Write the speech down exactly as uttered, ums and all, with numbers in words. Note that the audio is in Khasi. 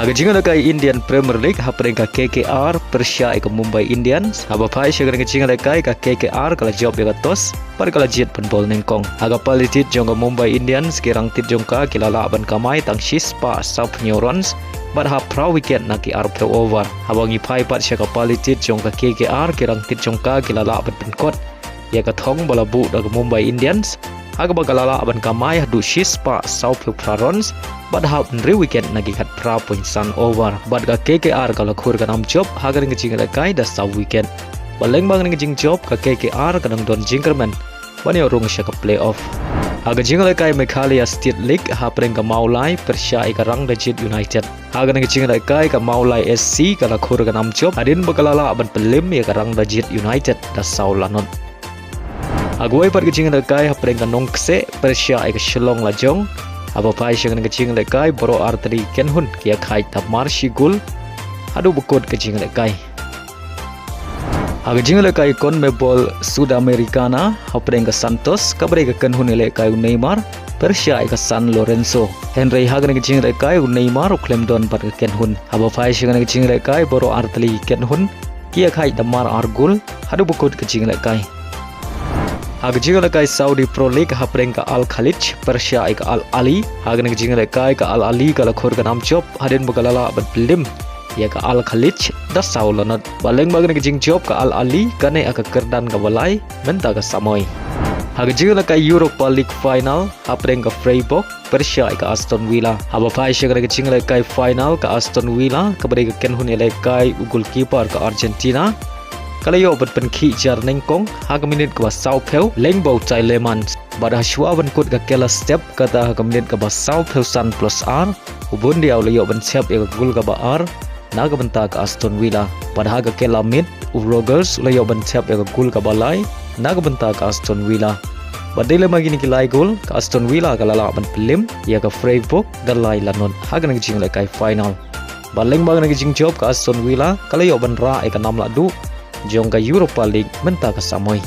Ha ka jingïalehkai Indian Premier League, hapdeng ka K K R pyrshah ïa ka Mumbai Indians, haba phai sha kane ka jingïalehkai, ka K K R ka la jop ïa ka toss bad ka la jied ban bol nyngkong. Ha ka pali tied jong ka Mumbai Indians, ki rangtied jong ka ki la lah ban kamai tang shispah sawphew hynñiew runs bad ha phra wicket na ki arphew over. Haba ngi phai pat sha ka pali tied jong ka K K R, ki rangtied jong ka ki la lah ban pynkut ïa ka thong ba la buh da ka Mumbai Indians, ha kaba ka la lah ban kamai haduh shispah sawphew phra runs bad hap hynriew wicket na ki khatphra point san over. Bad ka K K R ka la khur ka nam jop ha kane ka jingïalehkai da saw wicket. Bad lyngba kane ka jingjop, ka K K R ka dang don jingkyrmen ban ïoh rung sha ka playoff. Ha ka jingïalehkai Meghalaya State League, hapdeng ka Mawlai pyrshah ïa ka Rangdajied United, ha kane ka jingïalehkai ka Mawlai S C ka la khur ka nam jop hadien ba ka la lah ban pynlip ïa ka Rangdajied United da saw lanot. Ha kawei pat ka jingïalehkai, hapdeng ka Nongkseh pyrshah ïa ka Shillong Lajong, haba phai sha kane ka jingïalehkai, baroh artylli ki kynhun ki ïakhaid da mar shi gol haduh ba kut ka jingïalehkai. Ha ka jingïalehkai CONMEBOL Sudamericana, hapdeng ka Santos, kaba dei ka kynhun ïalehkai u Neymar, pyrshah ïa ka San Lorenzo. Hynrei ha kane ka jingïalehkai u Neymar u khlem don bad ka kynhun. Haba phai sha kane ka jingïalehkai, baroh artylli ki kynhun ki ïakhaid da mar ar gol haduh ba kut ka jingïalehkai. Ha ka jingïalehkai Saudi Pro League, hapdeng ka Al Khaleej pyrshah ïa ka Al Ahly, ha kane ka jingïalehkai ka Al Ahly ka la khur ka nam jop hadien ba ka la lah ban pynlip ïa ka Al Khaleej da saw lanot. Bad lyngba kane ka jingjop, ka Al Ahly ka neh ha ka kyrdan kaba lai mynta ka samoi. Ha ka jingïalehkai Europa League final, hapdeng ka Freiburg pyrshah ïa ka Aston Villa. Haba phai sha kane ka jingïalehkai final, ka Aston Villa, kaba dei ka kynhun ïalehkai u goalkeeper ka Argentina, ka la ïoh ban pynkhih jar nyngkong ha ka minit kaba sawphew lyngba u Tielemans. Bad ha shuwa ban kut ka kylla step, kata ha ka minit kaba sawphew san plus ar, u Buendia u la ïoh ban thep ïa ka gol kaba ar na ka bynta ka Aston Villa. Bad ha ka kylla miet, u Rogers u la ïoh ban thep ïa ka gol kaba lai na ka bynta ka Aston Villa. Bad dei lem ma kine ki lai gol, ka Aston Villa ka la lah ban pynlip ïa ka Freiburg da lai lanot ha kane ka jingïalehkai final. Bad lyngba kane ka jingjop, ka Aston Villa ka la ïoh ban rah ïa ka nam lahduh jong ka Europa League mynta ka samoi.